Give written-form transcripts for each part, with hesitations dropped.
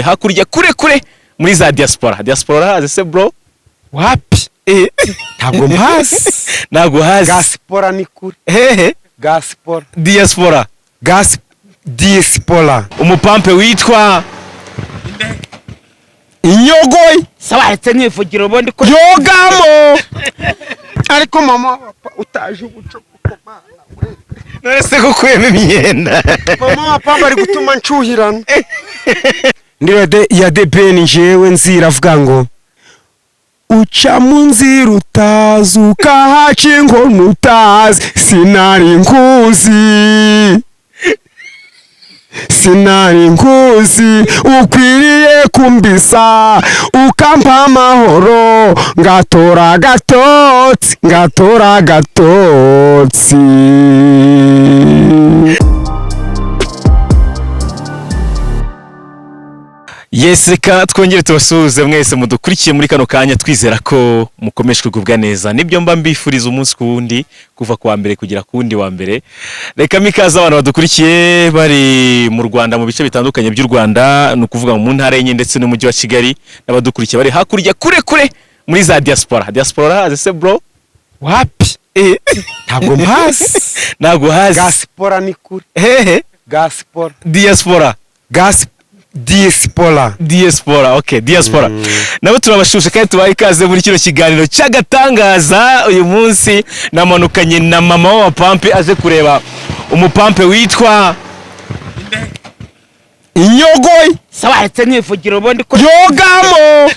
Hakurya kure kure muri za diaspora. Diaspora urahazi se, bro? Wapi, ntabwo mpazi. Ntabwo hazi? Gaspora ni kure. Hehe? Gaspora. Diaspora. Gas diaspora. Umupampe witwa Inyogoye. Sawa, retse nkivugira ubundi ko Yogamo ariko mama papa utaje ubuco kuko mana we. None se kukuyemo imyenda? Mama papa bari gutuma nshuhirana ndiwe de ya de ben. Njyewe nzira avuga ngo uca mu nzira utazi, ukahaca inkono utazi. Sinari nkuzi, sinari nkuzi, ukwiriye kumbisa ukampa amahoro, ngatora agatotsi, ngatora agatotsi. Yes, reka twongere tubasuhuze mwese mudukurikiye muri kano kanya, twizera ko mukomeje kugubwa neza. Nibyo mba mbifuriza umunsi ku wundi, kuva ku wa mbere kugera ku wundi wa mbere. Reka mikaze abantu badukurikiye bari mu Rwanda, mu bice bitandukanye by'u Rwanda, ni ukuvuga mu ntara enye ndetse n'umujyi wa Kigali, n'abadukurikiye bari hakurya kure kure muri za diaspora. Diaspora urahazi se, bro? Wapi, ntabwo mpazi. Ntabwo hazi? Gaspora ni kure. Hehe? Gaspora. Diaspora. Gas diaspora. Diaspora, okay, diaspora. Nabo turabashushe kandi tubaha ikaze muri kino kiganiro cy'agatangaza. Uyu munsi namanukanye na mama w'abapampe, aje kureba umupampe witwa Inyogoye. Sawa, retse nkivugira ubundi ko Yogamo.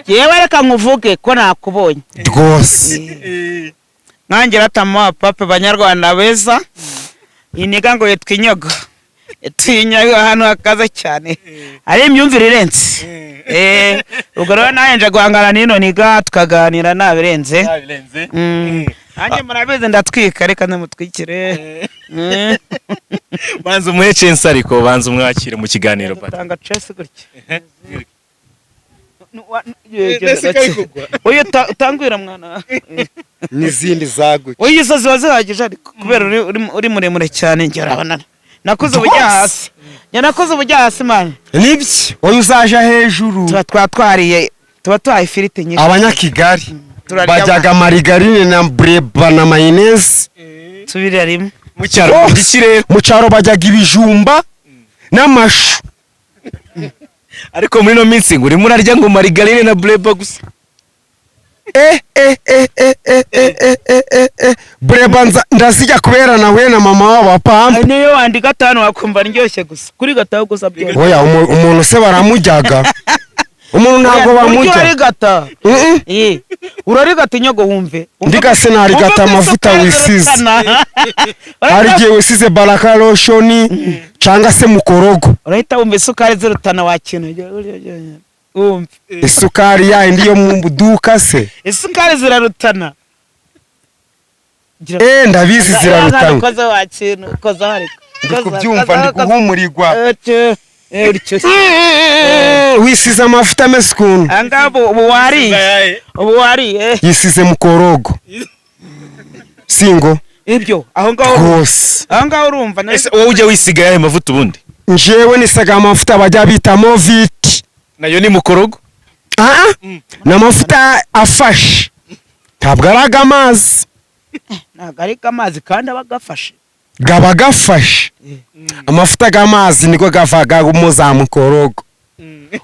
Yewe, reka nkuvuge ko nakubonye. Rwose. Nkange ratama pape, banyarwanda beza, iniga ngo yitwa inyogo, tuyinyago ahantu hakaze cyane, ari imyumvire irenze. Ubwo rero nanjye nje guhangana n'ino niga, tukaganira nabirenze. Nanjye murabizi ndatwika, reka nimutwikire. Banza umuhe chance, ariko banza umwakire mu kiganiro, but. Dutanga chess gutya. Oya, utangwira mwana. N'izindi zaguye. Oya, izo ziba zihagije, ariko kubera uri muremure cyane, njye urabona nakuze ubujya hasi, njye nakuze ubujya hasi, man. Nibyo, wowe uzaja hejuru. Tuba twatwariye, tuba tuhaye ifiriti nyinshi. Abanyakigali Turarya. bajyaga marigarine na bureba na mayoneze. Tubirira rimwe. Mu cyaro mu gikirere. Mu cyaro bajyaga ibijumba n'amashu. Ariko muri ino minsi ngo urimo urarya ngo marigarine na bureba gusa. Eh eh eh eh eh eh eh eh eh eh, bureba ndazijya kubera nawe na mama w'abapampa. Niyo wandi gatanu wakumva ndyoshye gusa kuri gatanu gusa byose. Oya, umuntu se baramujyaga? Umuntu ntabwo Burya bamujya. urarigata. Mm-mm. Urarigata inyogo wumve. Ndigase narigata. Wumve ko Amavuta isukari wisize. zirutana. Hari igihe wisize baraka lotion cyangwa se mukorogo. Urahita wumva isukari zirutana wa kintu wumve. Isukari yayindi yo mu duka se? Isukari zirarutana. Eh, ndabizi, zirarutana. Ukoze wa kintu, ukoze ariko. Ndi kubyumva, ndi guhumurirwa. Wisize amavuta ameze ukuntu. Ahangaha ubu wariye, ubu wariye. Yisize mukorogo singo. Ibyo aho ngaho. Rwose. Aho ngaho urumva Ese wowe ujya wisiga ayahe mavuta ubundi? Njyewe nisaga amavuta bajya bita Moviti. Nayo ni mukorogo? Ah, ni amavuta afashe, ntabwo ari ag'amazi. Ntabwo ariko amazi kandi aba agafashe. Gaba gafashe. Amavuta g'amazi niko gavagamo za mukorogo.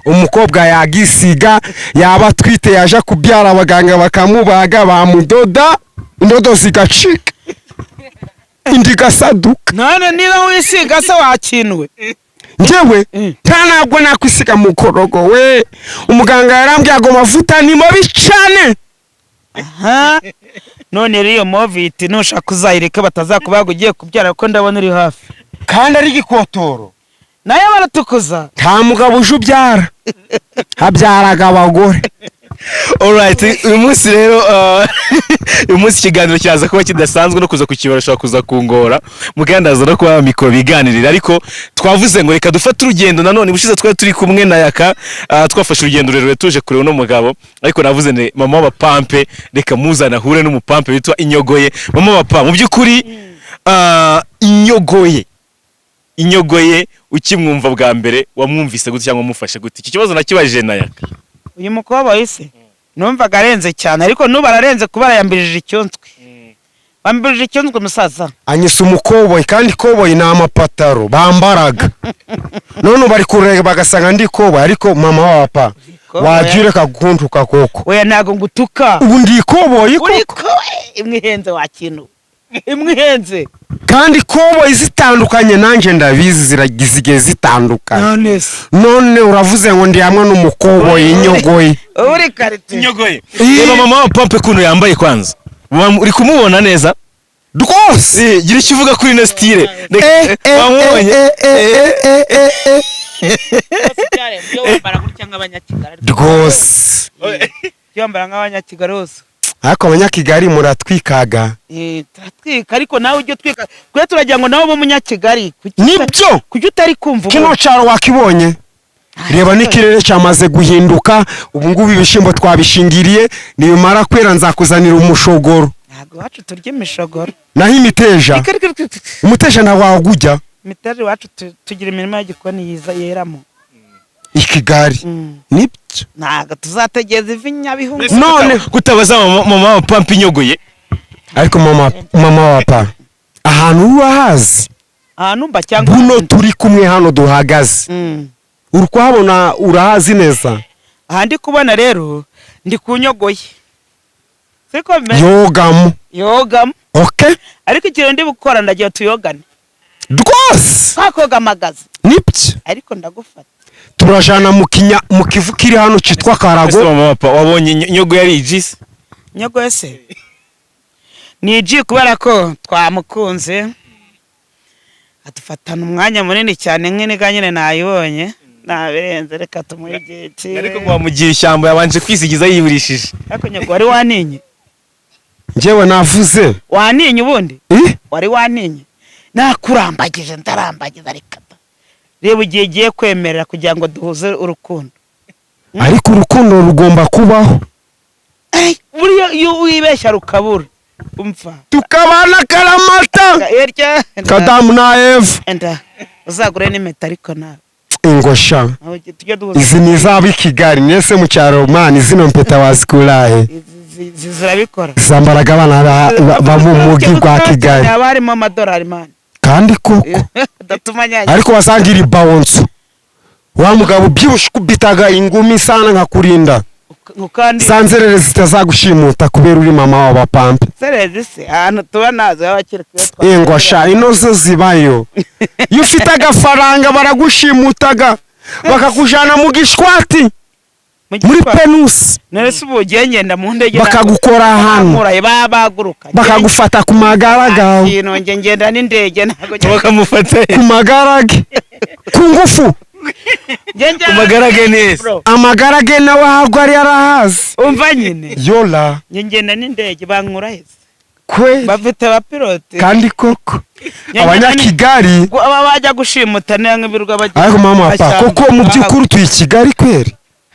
Umukobwa yagisiga, yaba atwite, yaja kubyara, abaganga bakamubaga, bamudoda, indodo zigacika, indi igasaduka. None niba wisiga se wakinuwe? Njyewe nta ntabwo nakwisiga mukorogo we. Umuganga yarambwiye ago mavuta ni mabi cyane. Aha. None rero iyo Moviti nushaka uzayireke, batazakubaga ugiye kubyara, kuko ndabona uri hafi. Kandi ari igikotoro. Nayo baratukuza. Nta mugabo uje ubyara, habyaraga abagore. Alright, uyu munsi rero uyu munsi ikiganiro kiraza kuba kidasanzwe, no kuza kukibara ushobora kuza kungora mugandaza no kuba mikoro biganirira. Ariko twavuze ngo reka dufate urugendo nanone. Ubushize twari turi kumwe na Yaka, twafashe urugendo rurerure tuje kureba uno mugabo, ariko navuze nti mama w'abapampe reka muzane ahure n'umupampe witwa Inyogoye. Mama w'abapampe, mu by'ukuri inyogoye. Inyogo ye ukimwumva bwa mbere wamwumvise gute cyangwa wamufashe gute? Iki kibazo nakibajije na Yaka. Uyu mukobwa wese numvaga arenze cyane, ariko n'ubu ararenze kuba yambirije icyunzwe, wambirije icyunzwe musaza. Anyisa umukoboyi, kandi koboyi ni amapataro bambaraga. None bari kureba bagasanga ndi koboyi, ariko mama wa papa, Koboyi. wajya ureka kuntuka koko? Oya, ntabwo ngutuka. Ubu ndi koboyi Uri koko? ko imwe ihenze wa kintu, imwe ihenze. Kandi koboyi zitandukanye, nanjye ndabizi, zigiye zitandukanye. None se? None uravuze ngo ndi hamwe n'umukoboyi inyogoye. Uri karite. Inyogo ye. Reba mama wa Pampe ukuntu yambaye kwanza. Uri kumubona neza? Rwose. Gira icyo uvuga kuri ino style. Eh, eh, Wamubonye? eh, eh, eh, eh, eh, Byo wambara gutya nk'abanyakigali. Rwose. Byo wambara nk'abanyakigali hose. Ariko abanyakigali muratwikaga. Turatwika, ariko nawe ujye utwika kwe, turagira ngo nawe ube umunyakigali. Nibyo. Kuki utari kumva ubu? Kino cyaro wakibonye, reba n'ikirere cyamaze guhinduka. Ubu ngubu ibishyimbo twabishingiriye, nibimara kwera nzakuzanira umushogoro. Ntabwo iwacu turya imishogoro. Naho imiteja? Reka, reka, reka, reka. Umuteja ntabwo wawujya. Imiteja iwacu tugira imirima y'igikoni yiza yeramo. I Kigali. Nibyo. Ntabwo tuzategereza ivi Nyabihungu. None- Kutabaza mama wa Pampe inyogoye. Ariko mama wa pa, ahantu urahazi? Ahantu mba cyangwa? Buno turi kumwe hano duhagaze, uri kuhabona, urahazi neza? Aha ndi kubona rero ndi ku nyogoye, siko bimeze? Yogamo. Yogamo. Okay. Ariko ikintu ndi gukora, ndagira tuyogane. Rwose. Twakoga amagazi. Nibyo. Ariko ndagufata. Turajana mu kinya mu kivu kiri hano cyitwa Ese Karago. mama wa pa, wabonye inyogo yari ijisi? Nyogoye se ni iji, kubera ko twamukunze adufatana umwanya munini cyane nk'iniga nyine nayibonye nabirenze, reka tumuhe igihe cyiwe. Ariko ngo wamugira ishyamba, yabanje kwisigiza yiburishije. Ariko nyogo, wari waninye? Njyewe navuze. Waninye ubundi? Eh? Wari waninye? Nakurambagije, ndarambagiza, reka da. Reba igihe igiye kwemerera kugira ngo duhuze urukundo. Ariko urukundo rugomba kubaho. Buriya iyo wibeshya rukabura, umva. Tukabana karamata. Irya. Kadamu na Eva. Enda uzagure n'impeta ariko nawe. Ingosha. Nawe tujye duhuza. Izi ni izaba i Kigali nese mu cyaro mani zino mpeta wazikurahe? Izi zirabikora. Zambaraga abana ba mu mugi gwa Kigali. Haba harimo amadolari mani. Kandi koko. Udatuma nyanyagira. Ariko wasanga iri bawonso wa mugabo ubyibushye ukubitaga ingumi sana nkakurinda Kandi za nzerere zitazagushimuta kubera uri mama w'abapampe. Serezi se ahantu tuba nazo baba bakiri kuyo. Ingosha ino zo zibayo, iyo ufite agafaranga baragushimutaga bakakujana mu gishwati muri penusi. None se ubu ugiye ngenda mu ndege? Bakagukora ahantu. Bakuraye babaguruka. Bakagufata ku magara gawe. Kintu nge ngenda n'indege ntabwo Bakamufata Ku magara ge ku ngufu. Ku magara ge neza. Bro, Amagara ge nawe ahabwo ari yarahazi. Umva nyine. Yola. Nge ngenda n'indege, bankura heza. Kwe. Bafite abapilote. Kandi koko abanyakigali. Aba bajya gushimuta niyo nk'ibirwa bajya. Ariko mama pa, Mashyamba. koko mu by'ukuri utuye i Kigali kweri?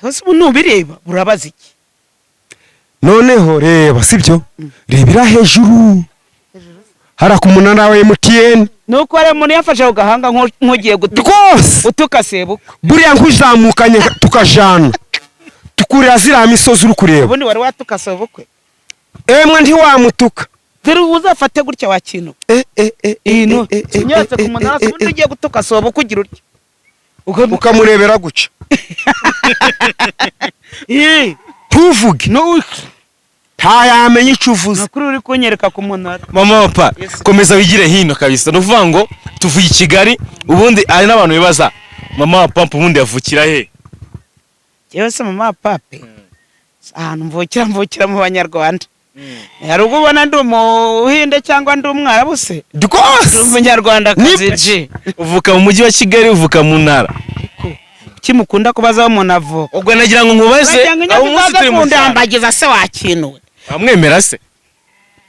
Ese ubu nubireba urabaza iki? Noneho reba, sibyo, rebera hejuru hariya ku munara wa MTN. Nuko rero umuntu yafashe ku gahanga nk'ugiye gutuka. Rwose. Utuka sebukwe. Buriya nkuzamukanye tukajana tukurira ziriya misozi uri kureba. Ubundi wari watuka sebukwe? Emwe, ntiwamutuka. Dore ubu uzafate gutya wa kintu. Eh, eh, eh, eh, Ino eh, eh, unyatse eh, ku munara, eh, ubundi eh, ugiye gutuka sebukwe ugira utya. Ukamurebera guca. Ih, Ntuvuge, ntayamenya icyo uvuze. Nakuri uri kunyereka ku munara. Mama wa pa, Yes. komeza wigire hino kabisa. Ni ukuvuga ngo tuvuye i Kigali, ubundi hari n'abantu bibaza mama wa Pampa ubundi yavukira he? Yewe se mama pape, ahantu mvukira, mvukira mu Banyarwanda. Hari ubwo ubona ndi umuhinde cyangwa ndi umwarabu se? Ndi Rwose. umunyarwandakazi ji. Uvuka mu mujyi wa Kigali, uvuka mu ntara? Kuki mukunda kubaza aho umuntu avuka? Ubwo nagira ngo nkubaze Wagira ngo aho umunsi inyogo turi mu cyaro. kundambagiza se wakinuwe. Wamwemera se?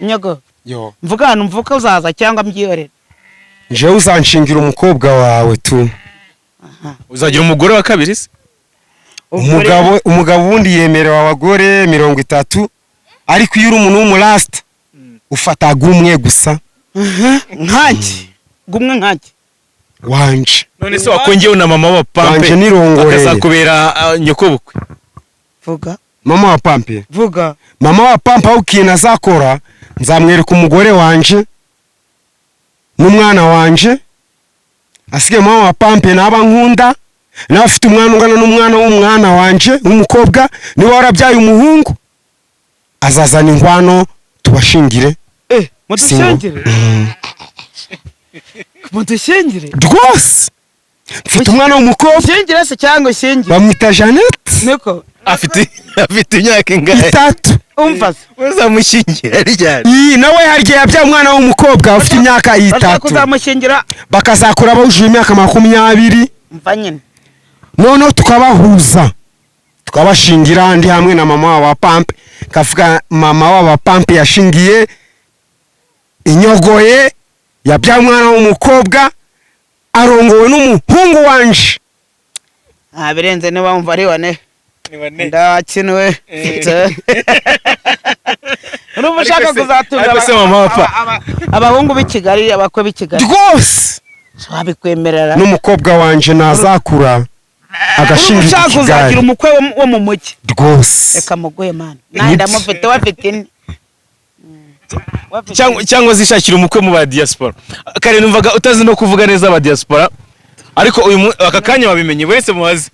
Nyogo, Yo. mvuga ahantu mvuka uzaza cyangwa mbyihorere? Jewe uzanshingira umukobwa wawe tu. Uzagira umugore wa kabiri se? Umugabo ubundi yemerewe abagore 30, ariko iyo uri umuntu w'umurasta ufataga umwe gusa. Nkanjye gumwe nkanjye. Wanje. None se wakongeyeho na mama wa Pampe Wanje nirongoreye. akazakubera nyokobukwe? Vuga. Mama wa Pampe. Vuga. Mama wa Pampe, aho ikintu azakora, nzamwereka umugore wanje n'umwana wanje. Asigaye mama wa Pampe naba nkunda, nawe afite umwana ungana n'umwana w'umwana wanje w'umukobwa. Niba warabyaye umuhungu, azazana inkwano tubashingire. Mudushyingire, mudushyingire. Rwose mfite umwana w'umukobwa. Ushyingire se cyangwa ushyingire? Bamwita Jeannette. Niko. Afite imyaka ingahe? 3. Umva se. Uzamushyingira ryari? Iyi nawe hari igihe yabyaye umwana w'umukobwa ufite imyaka Bashaka 3. kuzamushyingira. Bakazakura bujuje imyaka 20. Umva nyine. Noneho tukabahuza, tukabashingira, ndi hamwe na mama wa Pampe, kavuga mama wa Pampe yashingiye inyogoye, yabyaye umwana w'umukobwa, arongowe n'umuhungu wanje. Ah, birenze. Niba wumva ari wane, ndakinuwe. Urumva ushaka kuzatunga Ariko se mama wa abahungu b'i Kigali, abakwe b'i Kigali? Rwose. Wabikwemerera? N'umukobwa wanje nazakura Urumva agashingira ushaka i kuzagira Kigali. umukwe wo mu mujyi? Rwose. Reka muguhe mani, nanjye ndamufite, wafite ine. Wafite Cyangwa zishakira umukwe mu ba diaspora. Kare numvaga utazi no kuvuga neza aba diaspora, ariko uyu aka kanya wabimenye wese mubaze.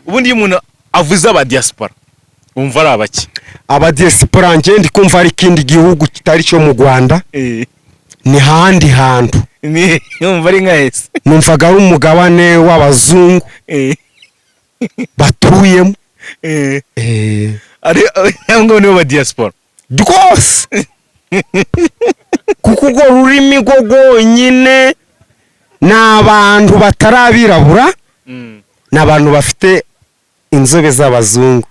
Ubundi iyo umuntu avuze aba diaspora, wumva ari abaki? Abadiaspora, nje ndi kumva ari ikindi gihugu kitari cyo mu Rwanda, ni handi hantu. Ni wumva ari nka ese? Numvaga ari umugabane w'abazungu batuyemo. Ari cyangwa nibo ba diaspora? Rwose, kuko urwo rurimi rwo rwonyine ni abantu batari abirabura, ni abantu bafite inzobe z'abazungu.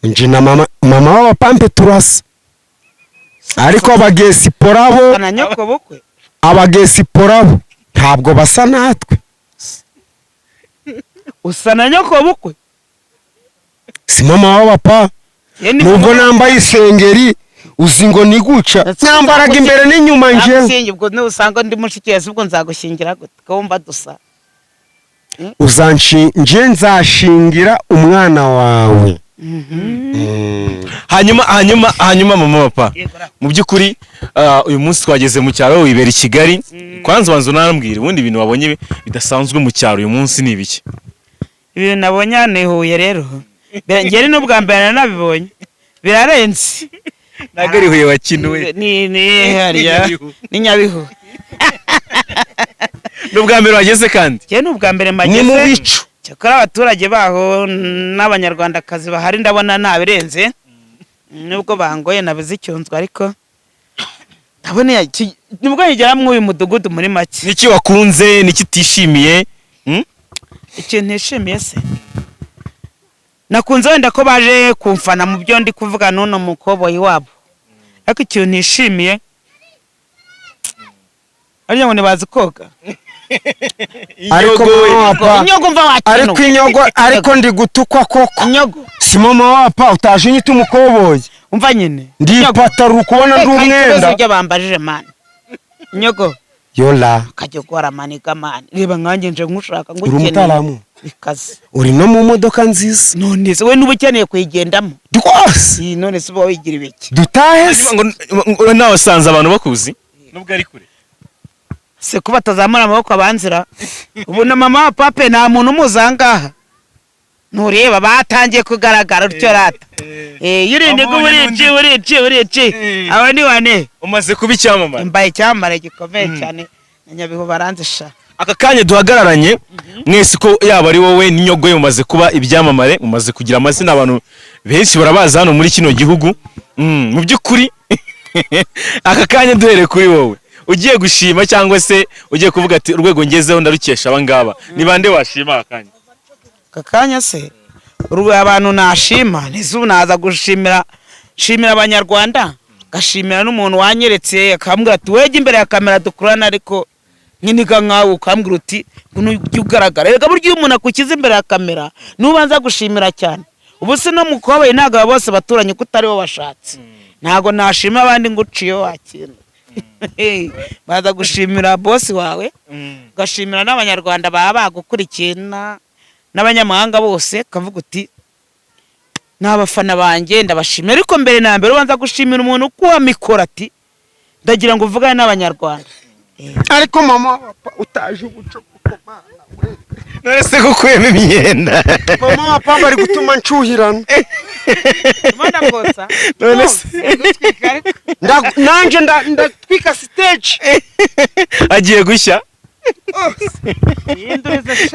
Nje na mama w'abapampe turasa, ariko abagesipora bo Na nyoko bukwe. Abagesipora bo ntabwo basa natwe. Usa na nyoko bukwe. Si mama w'abapa. Ye ni Nubwo nambaye isengeri, uzi ngo ni guca nambaraga imbere n'inyuma nje. Nzagushyingira ubwo nusanga ndi mushiki wawe, ubwo nzagushyingira gute ko wumva dusa? Uzanshi nje nzashingira umwana wawe. Hanyuma mama papa, mu by'ukuri uyu munsi twageze mu cyaro, wibera i Kigali. Kwanza ubanza unambwira, ubundi ibintu wabonye bidasanzwe mu cyaro uyu munsi ni ibiki? Ibintu nabonye hano i Huye rero, njye ni n'ubwa mbere nabibonye, birarenze. Ntabwo ari Huye wakinuwe. Ni hariya. Nyabihu. Ni Nyabihu. Ni ubwa mbere wageze kandi? Njye ni ubwa mbere Ni mageze. mu bicu. Cyakora abaturage baho n'abanyarwandakazi bahari ndabona ntabirenze, nubwo bangoye nabuze icyunzwe, ariko ndabona nibwo nkigera muri uyu mudugudu muri make. Niki wakunze, niki utishimiye? Ikintu nishimiye se, nakunze wenda ko baje kumfana mu byo ndi kuvuga n'uno mukoboyi wabo, ariko ikintu nishimiye arya ngo ntibazi koga. Ariko Inyogo. mama wapa Inyogo, mva wakino. Ariko inyogo, ariko ndi gutukwa koko. Inyogo. Si mama wapa utaje unyita umukoboyi? Umva nyine. Ndi ipataro, uri kubona ndi umwenda. Ibyo bambajije mani, inyogo. Yola. Ukajya ukora maniga mani, reba nkanjye nje nkushaka ngo Uri umutaramu. Bikaze. Uri no mu modoka nziza. None se we nuba ukeneye kuyigendamo? Rwose. Iyi none se uba wigira ibiki? Dutahe se? Ngo nawe wasanze abantu bakuzi nubwo ari kure. Se ko batazamura amaboko abanzira? Ubu na mama wa pape nta muntu umuzi aha ngaha, ntureba batangiye kugaragara utyo rata. Iyo uri Wabonye urici urici urici. Aba ni wane. Umaze kuba icyamamare. Mbaye icyamamare gikomeye cyane na Nyabihu baranze sha. Aka kanya duhagararanye mwese, ko yaba ari wowe n'inyogoye, mumaze kuba ibyamamare, mumaze kugira amazina, abantu benshi barabazi hano muri kino gihugu. Mu by'ukuri aka kanya duhereye kuri wowe, ugiye gushima cyangwa se ugiye kuvuga ati urwego ngezeho ndarukesha aba ngaba, ni bande washima aka kanya? Aka kanya se urwo abantu nashima ntizubu, naza gushimira, shimira abanyarwanda, ngashimira n'umuntu wanyeretse akambwira ati wejye imbere ya kamera dukurana, ariko nkiniga nkawe ukambwira uti ngwino ujye ugaragara. Erega burya iyo umuntu akukiza imbere ya kamera nubanza gushimira cyane. Ubu se no mukoboyi ntabwo aba bose baturanye ko utari bo bashatse, ntabwo nashima abandi ngo uciye wakintu. Baza gushimira bosi wawe, ugashimira n'Abanyarwanda baba bagukurikiye n'abanyamahanga bose, ukavuga uti ni abafana banjye, ndabashimira. Ariko mbere na mbere ubanza gushimira umuntu ukuha mikoro, ati ndagira ngo uvugane n'Abanyarwanda. Ariko mama papa utaje ubuco kuko mana we. None se gukuyemo imyenda? Mama wa papa ari gutuma nshuhirana. Ndakotsa. None se Nanje ndatwika stage. Agiye gushya.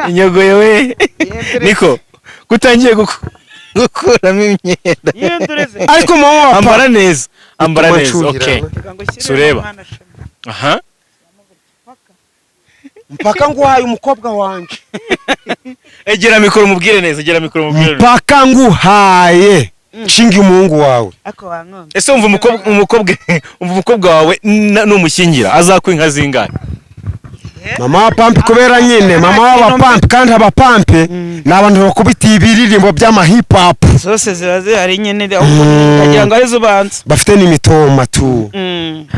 Inyogoye we, niko kutangiye gukuramo imyenda. Ariko mama wa papa Ambara neza, ambara Bituma neza, okay. nshuhirana. Sureba. Aha. Mpaka nguhaye umukobwa wanje. Egera mikoro mubwire neza, egera mikoro mubwire neza. Mpaka nguhaye nshinga umuhungu wawe. Ese wumva umukobwa wawe numushyingira azakwa inka zingahe? Mama wa pampe, kubera nyine mama w'abapampe, kandi abapampe ni abantu bakubitiye ibiririmbo by'ama hip hop. Zose ziba zihari nyine, ndagira ngo arizo ubanza. Bafite n'imitoma tu.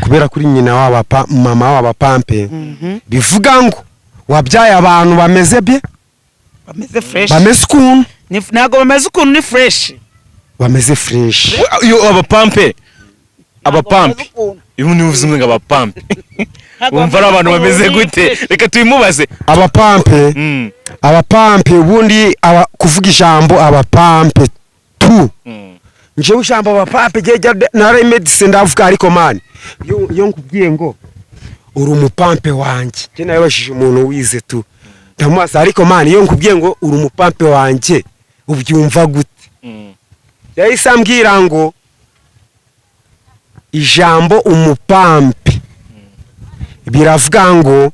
Kubera kuri nyina w'abapa, mama w'abapampe, bivuga ngo wabyaye abantu bameze bye. Bameze fresh. Bameze ukuntu. Ntabwo bameze ukuntu, ni fresh. Bameze fresh. Iyo abapampe, abapampe, iyo niba ngo abapampe, wumva ari abantu bameze gute? Reka tubimubaze. Abapampe, abapampe ubundi kuvuga ijambo abapampe tu, njyewe ijambo abapampe nara medicine ndavuga. Ariko man, iyo nkubwiye ngo uri umupampe wanjye, njye nabibajije umuntu wize tu, ndamubaza: ariko man, iyo nkubwiye ngo uri umupampe wanjye, ubyumva gute? Yahise ambwira ngo ijambo umupampe biravuga ngo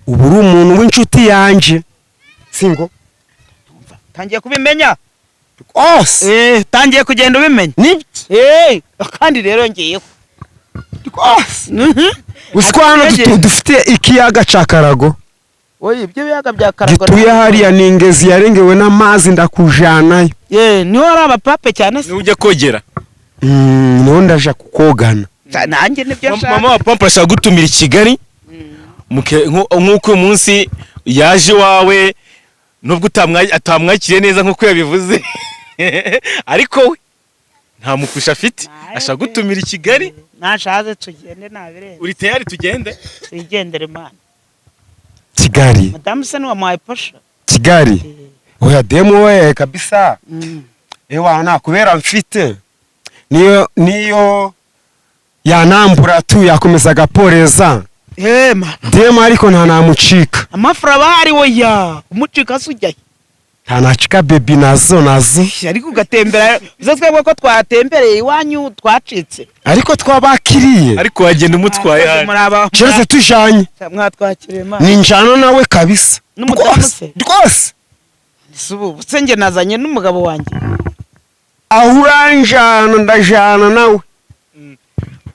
ubu uri umuntu w'inshuti yanjye, singo. Tangiye kubimenya. Rwose. Tangiye kugenda ubimenya. Nibyo. Kandi rero ngiyeho. Rwose, uzi ko hano dufite ikiyaga cya Karago? Oye, ibyo biyaga bya Karago. Gituye hariya, ni ingezi yarengewe n'amazi, ndakujanayo. Niho hari abapape cyane se? Niba ujya kogera. Niho ndaja kukogana. Nanjye nibyo nshaka. Mama wa pampe arashaka gutumira i Kigali, nk'uko uyu munsi yaje iwawe, nubwo atamwakiriye neza nk'uko yabivuze, ariko we nta mukusha afite, ashaka gutumira i Kigali. Nashaze tugende, nabirenze. Uri tayari tugende? Twigendere mana. Kigali? Madamu se niwamuhaye posho? Kigali, oya demu we kabisa. Ewa, nakubera mfite niyo yanambura tu, yakomeza agaporeza. Hema. Demu, ariko nta namucika. Amafura aba ahari, oya umucika se ujyayo? Nta nacika baby, nazo nazo. Ariko ugatembera uze, twebwe ko twatembereye iwanyu twacitse. Ariko twabakiriye. Ariko wagenda umutwaye hano. Muri aba Keretse tujanye. Mwatwakiriye mana. Ni njana nawe kabisa. N'umudamu Rwose, se? rwose. Si ubu se njye nazanye n'umugabo wanjye. Aho uranjana ndajana nawe.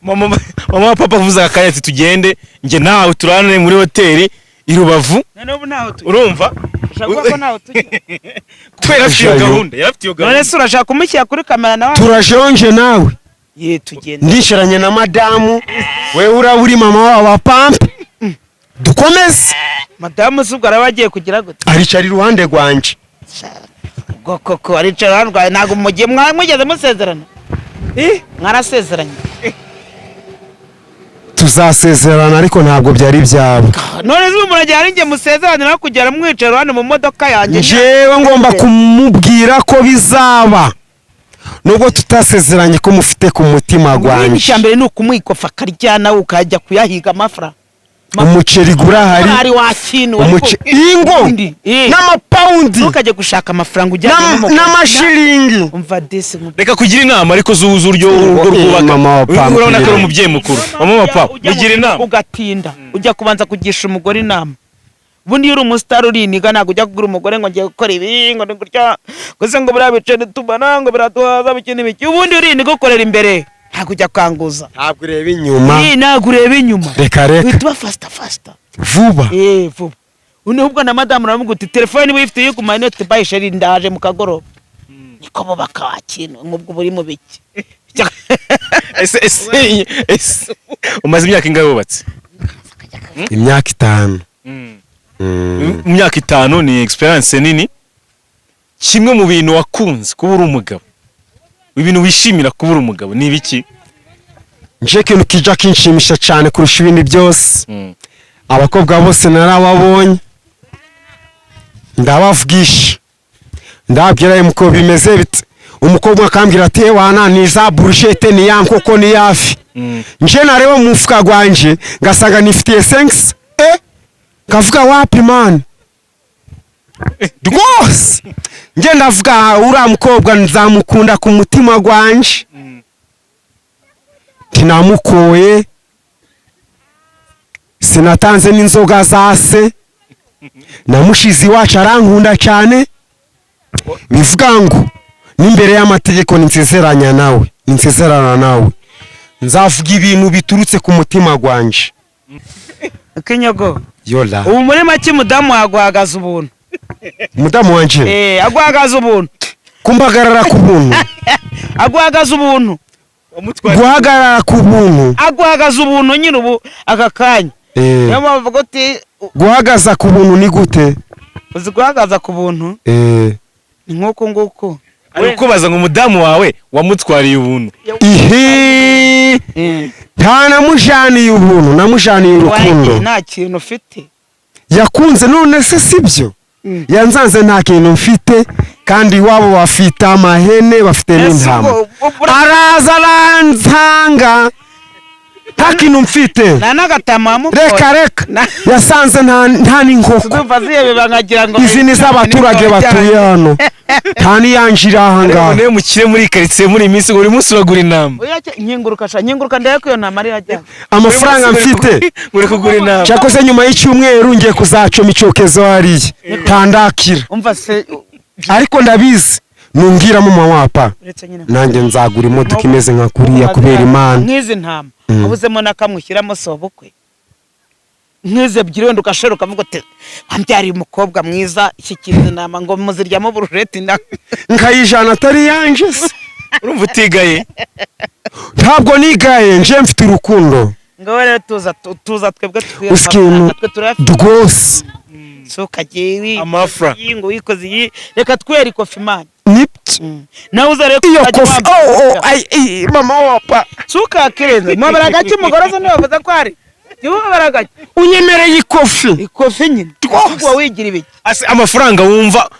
Mama wa papa avuze akanya ati tugende njye nawe turane muri hoteli i Rubavu. Noneho ubu ntaho tujya. Urumva? Ushaka kuvuga ko ntaho tujya? Kubera afite iyo Tujayo. gahunda, yari afite iyo None gahunda. se urashaka kumushyira kuri kamera nawe? Turajonje nawe. Ye, tugende. Ndicaranye na madamu, wewe uraba uri mama wabo pampe, dukomeze. Madamu se ubwo araba agiye kugira gute? Aricara iruhande rwanje. Ubwo koko aricara arwaye, ntabwo mugiye mwigeze musezerana? Mwarasezeranye? Tuzasezerana, ariko ntabwo byari byaba. None se ubu muragira ari njye musezeranira kugera mwicara hano mu modoka yanjye? Njyewe ngomba kumubwira ko bizaba nubwo tutasezeranye, ko mufite ku mutima Ubundi gwanjye. Icya mbere ni ukumwikofa akarya, nawe ukajya kuyahiga amafra. Umuceri gurahari. Ari wakintu. Ingo n'amapawundi. Ntukajye gushaka amafaranga ujyanye n'umugore. N'amashiringi. Umva disi Reka kugira inama, ariko z'uburyo urugo rwubaka. Mama wa papa. Urabona ko ari umubyeyi mukuru, mama wa papa, Ujya mu mugira inama. Ugatinda ujya kubanza kugisha umugore inama. Ubundi iyo uri umusitari uriniga, ntabwo ujya kugura umugore ngo ngiye gukora ibi, ngo ni gutya gusa, ngo buriya biceri tubona ngo biraduhaza biki n'ibiki. Ubundi uriniga ukorera imbere, ntabwo ujya kwanguza. Ntabwo ureba inyuma. Ntabwo ureba inyuma. Reka reka. Uhita uba faster faster. Vuba. Vuba. Undi ubwo na madamu uramuga uti telefone niba uyifite uyigumane, uti bye chérie, ndaje mu kagoroba. Niko bo bakakintu nk'ubwo buri mu biki. Ese umaze imyaka ingahe wubatse? Imyaka 5. Mu myaka 5 ni experience nini. Kimwe mu bintu wakunze kuba uri umugabo, ibintu wishimira kuba uri umugabo ni ibiki? Nje ikintu kijya kinshimisha cyane kurusha ibindi byose, abakobwa bose narababonye, ndabavugisha, ndababwira muko bimeze bite. Umukobwa akambwira ati: "Wana, ni za brochette, ni ya nkoko, ni yafi." Nje nareba mu mufuka gwanje ngasanga nifitiye 5, nkavuga: "Wapi man, rwose." Nje ndavuga: "Uriya mukobwa nzamukunda ku mutima gwanje." Ntinamukoye, sinatanze n'inzoga za se, namushize iwacu, arankunda cyane. Bivuga ngo n'imbere y'amategeko ninsezeranya nawe, ninsezerana nawe, nzavuga ibintu biturutse ku mutima gwanje. Kinyogo. Yola. Ubu muri make umudamu aguhagaze ubuntu. Umudamu wanje? Eh, aguhagaze ubuntu. Kumbagarara ku buntu. Aguhagaze ubuntu. Guhagarara ku buntu. Aguhagaze ubuntu nyine ubu aka kanya. Niyo mpamvu uvuga uti Guhagaza ku buntu ni gute? Uzi guhagaza ku buntu? Ni nk'uku nguku. Ari kubaza ngo umudamu wawe wamutwariye ubuntu. Ihi! Nta namujaniye ubuntu, namujaniye urukundo. Wanjye nta kintu ufite. Yakunze, none se sibyo? Yanzanze nta kintu mfite, kandi iwabo bafite amahene, bafite Ese n'intama. ubwo Araza aransanga nta kintu mfite. Nta n'agatama wamukoye. Reka reka. Yasanze nta n'inkoko. Ndumva ziyebeba nkagira ngo Izi ni iz'abaturage batuye hano, nta n'iyanjira aha ngaha. Niwe mukire muri karitsiye muri iyi minsi, buri munsi uragura intama. Oya, nkinguruka sha, nkinguruka ndebe ko iyo ntama ari yajya. Amafaranga mfite, uri kugura intama. Cyakoze nyuma y'icyumweru ngiye kuzacoma icyokezo hariya tandakira. Umva se. Ariko ndabizi numbwira mama wapa, Uretse nyine nanjye nzagura imodoka imeze nka kuriya kubera Imana. Nk'izi ntama wabuzemo na kamwe ushyiramo sobukwe, nk'izi ebyiri wenda ugashora ukavuga uti: "Wambyariye umukobwa mwiza, shyikiriza intama ngo muziryamo brochette na." Nkayijana atari iyanjye se? Urumva utigaye? Ntabwo nigaye, nje mfite urukundo. Ngaho rero tuza tuza twebwe tukwiye Uzi ikintu? amafaranga, twe turayafite. Rwose. So kagiye Amafra. iyi ngo wikoze iyi, reka twere ikofi man. Nibyo. Nawe uza rero Iyo ukajya kofi wambara. oh, ai, ai, mama wapa. Sukakirenze mubara gake, umugore se ntibavuze ko ari jya gake. Unyemereye ikofi. Ikofi nyine. Rwose. Ubwo wigira ibiki? Ase amafaranga wumva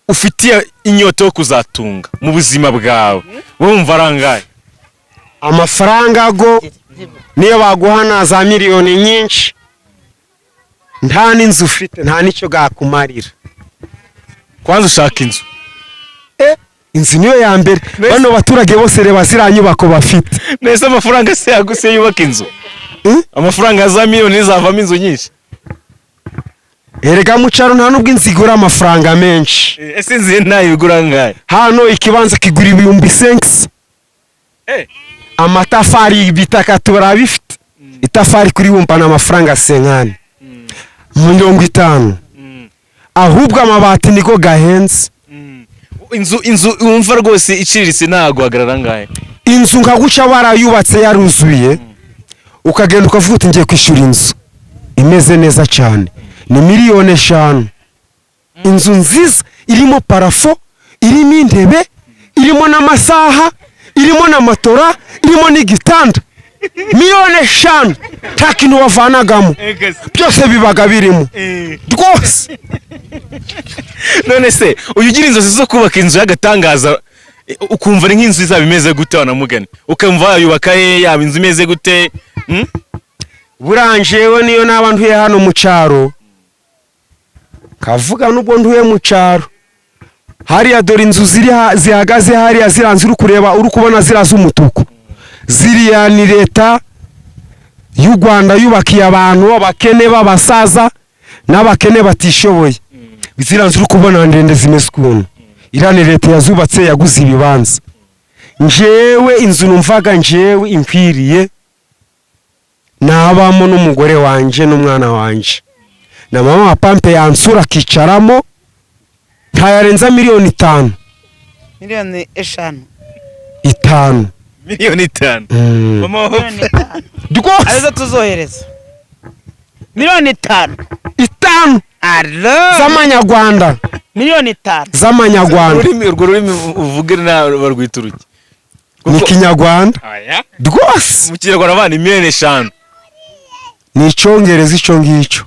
ufitiye inyota yo kuzatunga mu buzima bwawe, wumva arangaye? Amafaranga go niyo baguha za miliyoni nyinshi, nta n'inzu ufite, nta n'icyo bwakumarira. Kwanza ushaka inzu. Inzu niyo ya mbere. Bano baturage bose, reba ziriya nyubako bafite. Nese amafaranga se yaguse yubaka inzu? Amafaranga ya za miliyoni zavamo inzu nyinshi? Erega mu cyaro nta nubwo inzu igura amafaranga menshi. Ese inzu ntayo igura angahe? Hano ikibanza kigura 5,000. Amatafari, ibitaka turabifite. Itafari kuri wumva ni amafaranga 50, 50. Ahubwo amabati niko gahenze. Inzu wumva rwose iciriritse ntago hagarara angahe? Inzu nka guca barayubatse yaruzuye, ukagenda ukavuga uti: "Ngiye kwishyura inzu imeze neza cyane", ni 5 miliyoni. Inzu nziza irimo plafond, irimo intebe, irimo n'amasaha, irimo na matora, irimo n'igitanda, 5 miliyoni, nta kintu wavanagamo, byose bibaga birimo rwose. None se uyu ugira inzozi zo kubaka inzu y'agatangaza, ukumva ari nk'inzu izaba imeze gute? Wanamugani ukumva wayubaka he, yaba inzu imeze gute? Buranjewe niyo naba ntuye hano mu cyaro, kavuga nubwo ntuye mu cyaro hariya, dore inzu ziri zihagaze hariya, ziriya nzu uri kureba, uri kubona ziriya z'umutuku, ziriya ni leta y'u Rwanda yubakiye abantu b'abakene, b'abasaza n'abakene batishoboye. Ziriya nzu uri kubona ndende zimeze ukuntu, iriya ni leta yazubatse, yaguze ibibanza. Njyewe inzu numvaga njyewe inkwiriye nabamo n'umugore wanjye n'umwana wanjye na mama wa pampe yansura akicaramo, ntayarenza 5 miliyoni. 5 miliyoni. 5. 5 miliyoni. Mama wa 5 miliyoni. Rwose. Arizo tuzohereza, 5 miliyoni. 5 Alo. Z'amanyarwanda. 5 miliyoni. Z'amanyarwanda. Urwo rurimi uvuge na barwita uruki? Ni Kinyarwanda. Aya. Rwose. Mu Kinyarwanda bana 5 miliyoni. Ni Icyongereza icyo ngicyo.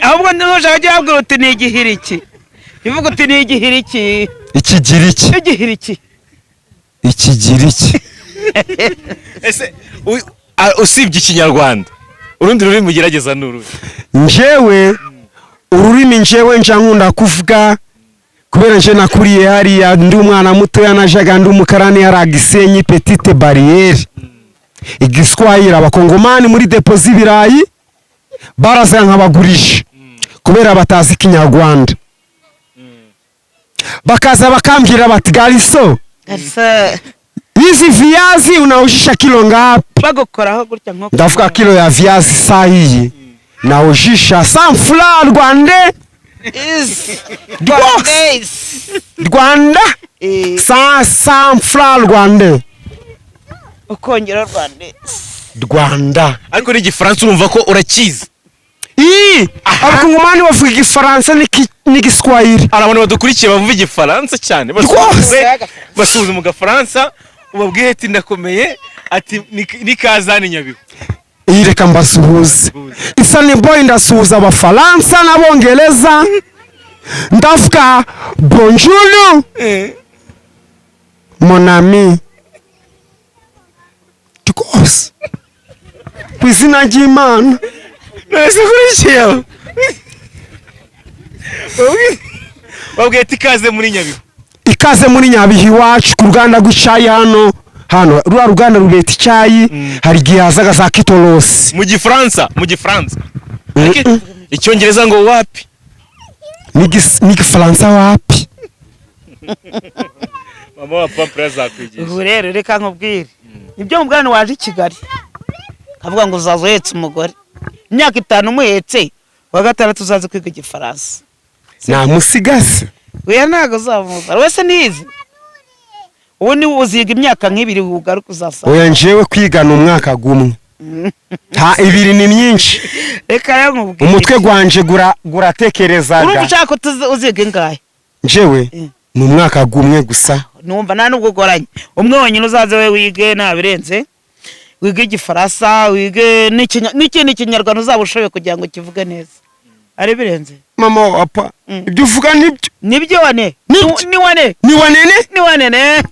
Ahubwo nushaka ujya wabwira uti ni igihiriki, uvuga uti ni igihiriki. Ikigiriki. Igihiriki. Ikigiriki. Ese usibye Ikinyarwanda, urundi rurimi ugerageza ni uruhe? Njyewe ururimi njyewe nja nkunda kuvuga, kubera nje nakuriye hariya ndi umwana mutoya, najaga ndi umukarani hariya Gisenyi, Petite Barrière, Igiswahili. Abakongomani muri dépôt z'ibirayi baraza nkabagurisha kubera batazi Ikinyarwanda, bakaza bakambwira bati: "Garçon, Ese hizi viazi unauzisha kilo ngapi?" Bagukoraho gutya nko Ndavuga kilo ya viazi saa hii nauzisha 100 francs rwandais. Is Rwose. Rwanda. 100 francs rwandais. Ukongera Rwanda. Rwanda. Ariko n'Igifaransa urumva ko urakizi. Ii, Abakongomani bavuga Igifaransa n'Igiswahili. Hari abantu badukurikiye bavuga Igifaransa cyane. Rwose. Basuhuze mu Gafaransa, ubabwire ati ndakomeye, ati nikazani Nyabihu. Iyi, reka mbasuhuze. Isani Boy, ndasuhuza Abafaransa n'Abongereza, ndavuga: "Bonjour mon ami." Rwose, ku izina ry'Imana. None kurikiye aho babwiye ati ikaze muri Nyabihu. Ikaze muri Nyabihu iwacu ku ruganda rw'icyayi. Hano ruriya ruganda rubeta icyayi, hari igihe hazaga za kitorosi. Mu Gifaransa, ariko Icyongereza ngo wapi? N'igifaransa wapi. Mama wa Pampure azakwigisha. Ubu rero reka nkubwire nibyo mubwana waje i Kigali kavuga ngo uzaza uhetse umugore imyaka 5, umuhetse wa gatandatu uzaze kwiga Igifaransa. Namusigase. Oya, ntabwo uzamuza wese nize. Ubu ni uziga imyaka nk'ibiri, ugaruka uzasanga. Oya, njyewe kwigana umwaka gumwe, nta ibiri ni myinshi. Reka rero nkubwire. Umutwe gwanje Urumva guratekerezaga. Ushaka ko uziga ingahe? Njyewe ni umwaka gumwe gusa. Numva nta nubwo ugoranye, umwe wenyine uzaze we wige, ntabirenze, wige Igifaransa, wige n'ikindi Kinyarwanda uzaba ushoboye kugira ngo ukivuge neza, ari birenze. Mama wa papa, ibyo uvuga nibyo. Nibyo wane. Nibyo. Ni wane. Ni wanene. Ni wanene.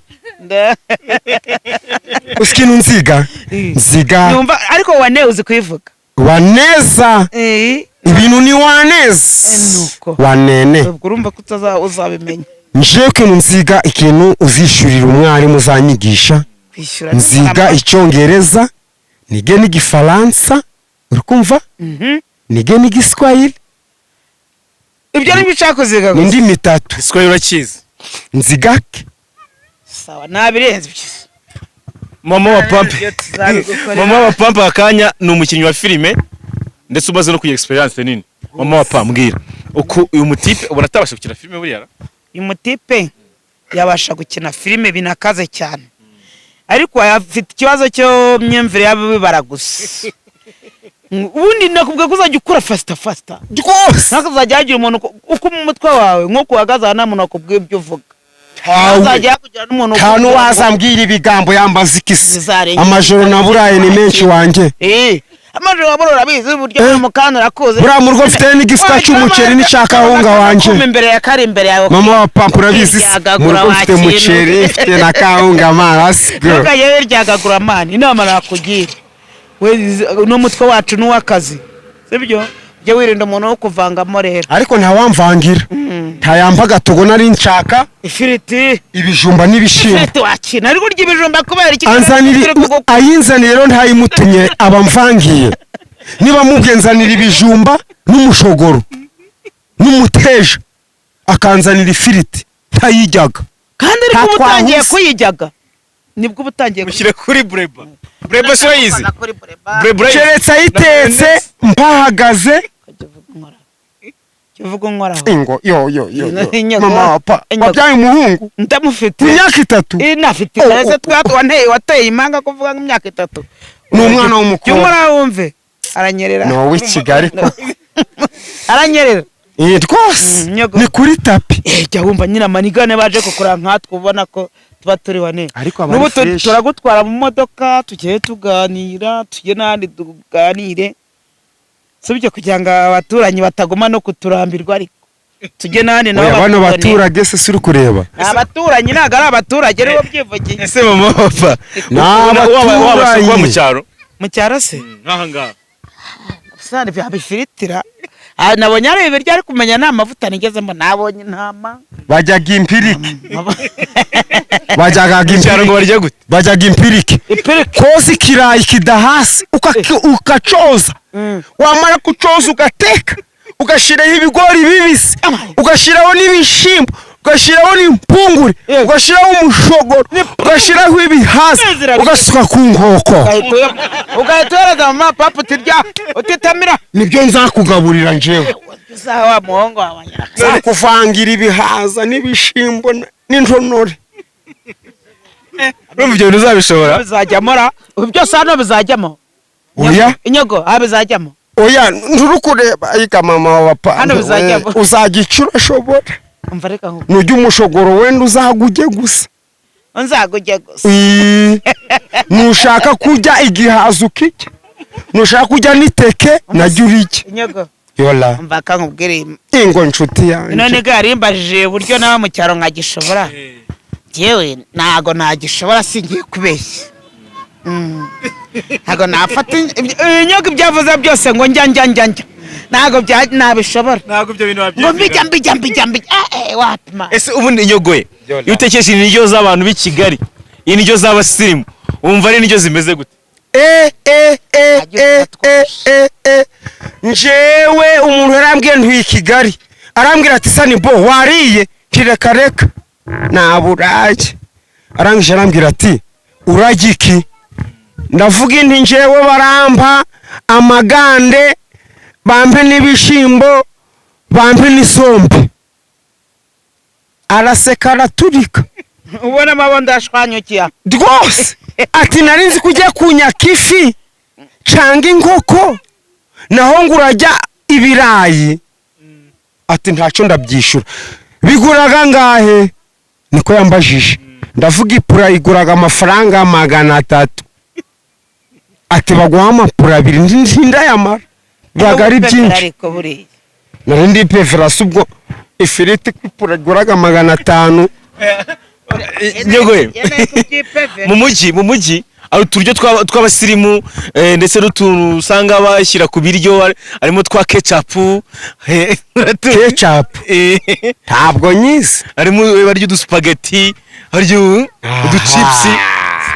Uzi ikintu nziga? Nziga. Numva ariko wane uzi kuyivuga. Waneza. Ibintu ni waneza. Nuko. Wanene. Ubwo urumva ko uzabimenya. Njewe ikintu nziga, ikintu uzishyurira umwarimu uzanyigisha, Kwishyura. nziga Icyongereza, nige n'Igifaransa, uri kumva, nige n'Igiswahili. Ibyo nibyo ushaka kuziga Ni gusa. indimi itatu. Igiswahili urakizi? Nzigake. Sawa, nabirenze ibyo. Mama wa Pampe. Ibyo tuzabigukorera. Mama wa Pampe akanya ni umukinnyi wa filime ndetse umaze no kugira experience nini. Mama wa Pampe, mbwira uko uyu mutipe ubona atabasha gukina filime buriya ra? Uyu mutipe yabasha gukina filime binakaze cyane, ariko afite ikibazo cyo myumvire y'abibara gusa. Ubundi nakubwiye ko uzajya ukura faster faster. Rwose. Ntakazajya hagira umuntu uko mu mutwe wawe nk'uko uhagaze aha, nta muntu wakubwiye ibyo uvuga. Ntawe. Ntazajya hakugira n'umuntu Nta ukubwira ngo- n'uwazambwira ibigambo yambaza ikisi. Bizarenga. Amajoro naburaye ni menshi wanjye. Amajoro wabura urabizi uburyo mu kandi urakuzi. Buriya mu rugo mfite n'igifuka cy'umuceri n'icya kawunga wanjye. Kuma imbere ya kari imbere yawe. Mama wa Pampa, urabizi se? Mu rugo mfite Ryagagura. umuceri, mfite na kawunga marasi. Ntukajye wiryagagura man, inama nakugira we, n'umutwe wacu n'uw'akazi, sibyo? Ujye wirinda umuntu wo kuvangamo rero. Ariko ntawamvangira, ntayampa agatogo nari nshaka. Ifiriti. Ibijumba n'ibishyimbo. Ifiriti wakina, ariko urya ibijumba kubera iki? Anzanira, ayinzaniye rero ntayimutumye, aba amvangiye. Niba mubwiye nzanira ibijumba n'umushogoro n'umuteja, akanzanira ifiriti, ntayijyaga. Kandi ariko uba utangiye Nta twahuse. kuyijyaga, nibwo uba utangiye. Mushyire kuri Bureba. Bureba se urayizi? Kuri Bureba. Bureba urayizi? Keretse ayitetse mpahagaze. Ukajya uvuga inkora. Jya uvuga unkoraho. Ingo yo yo yo yo. Inyogo. Mama papa, Inyogo. wabyaye umuhungu Ndamufite. ku myaka 3? Inafite. Oh, Ese oh, twatwanteye wateye impanga kuvuga nk'imyaka 3. Ni umwana w'umukobwa. Jya unkoraho wumve. Aranyerera. Ni wowe Kigali koko. Aranyerera. Rwose. Nyogo. Ni kuri tapi. Jya wumva nyine amanigane baje kukura nkatwe ubona ko tuba turi wane. Ariko aba ari N'ubu fresh. turagutwara mu modoka tujye tuganira, tujye n'ahandi tuganire. Si ibyo kugira ngo abaturanyi bataguma no kuturambirwa, ariko tujye n'ahandi nabo Oya, bano batubone. baturage se suri kureba? Ni abaturanyi, ntabwo ari abaturage, aribo byivugiye. Ese mama papa, Ni wabasha kuba mu abaturanyi. cyaro? Mu cyaro se? Nk'aha ngaha. Sani byabifiritira. Nabonye ari ibiryo, ariko kumenya nta mavuta nigezemo, nabonye intama. Bajyaga impirike. Bajyaga Mu cyaro ngo impirike. barya gute? Bajyaga impirike. Ipirike. Koza ikirayi kidahasi, ukacoza, wamara kucoza ugateka, ugashyiraho ibigori bibisi, ugashyiraho n'ibishyimbo, ugashyiraho n'impungure, ugashyiraho umushogoro, ugashyiraho ibihaza, ugasuka ku nkoko. Ugahita uhereza mama papa utirya utitamira. Nibyo nzakugaburira njyewe. Uzaha wa muhungu wawe. Nzakuvangira ibihaza n'ibishyimbo n'intonore. Urumva ibyo bintu uzabishobora? Bizajyamo ra, ubu byose hano bizajyamo. Oya. Inyogo aha bizajyamo. Oya, nturi kureba ariko mama wa papa. Hano bizajyamo. Uzajya icyo urashobora. Umva, reka nkubwire. Nujya umushogoro wenda uzagujye gusa. Nzagujye gusa. Nushaka kurya igihaza ukirya, nushaka kurya n'iteke najya urirya. Inyogo. Yola. Umva kankubwire. Ingo nshuti yanjye. None ga yarimbajije uburyo nawe mu cyaro nkagishobora. Njyewe ntago nagishobora, singiye kubeshya. Ntago nafata inyogo ibyo avuze byose ngo njya njya njya njya, ntago nabishobora. Ntabwo ibyo bintu Ngo mbijya mbijya mbijya mbijya, wapi ma. Ese ubundi inyogoye, iyo utekereje indyo z'abantu b'i Kigali, indyo z'abasirimu, wumva ari indyo zimeze gute? E e e e e e e, njyewe umuntu yarambwiye ntuye i Kigali, arambwira ati sani bo wariye? Nti reka reka, naburaye. Arangije arambwira ati urajya iki? Ndavuga inti njyewe barampa amagande, bampe n'ibishyimbo, bampe n'isombe. Araseka araturika. Ubona amabo ndashwanyukiye. Rwose ati nari nzi ko ugiye kunyaka ifi canga inkoko, naho ngo urajya ibirayi. Ati ntacyo ndabyishyura. Biguraga ngahe? Niko yambajije. Ndavuga ipura iguraga amafaranga 300. Ati baguha amapura abiri. Ntindayamara, bibaga ari byinshi. Ariko buriya Nari ndi peverasi ubwo ifiriti ku ipura iguraga 500. Nyogoye, mu mujyi hari uturyo tw'abasirimu, ndetse n'utuntu usanga bashyira ku biryo, harimo twa ketchup. Ketchup ntabwo nyizi. Harimo barya udusupageti, barya uduchips.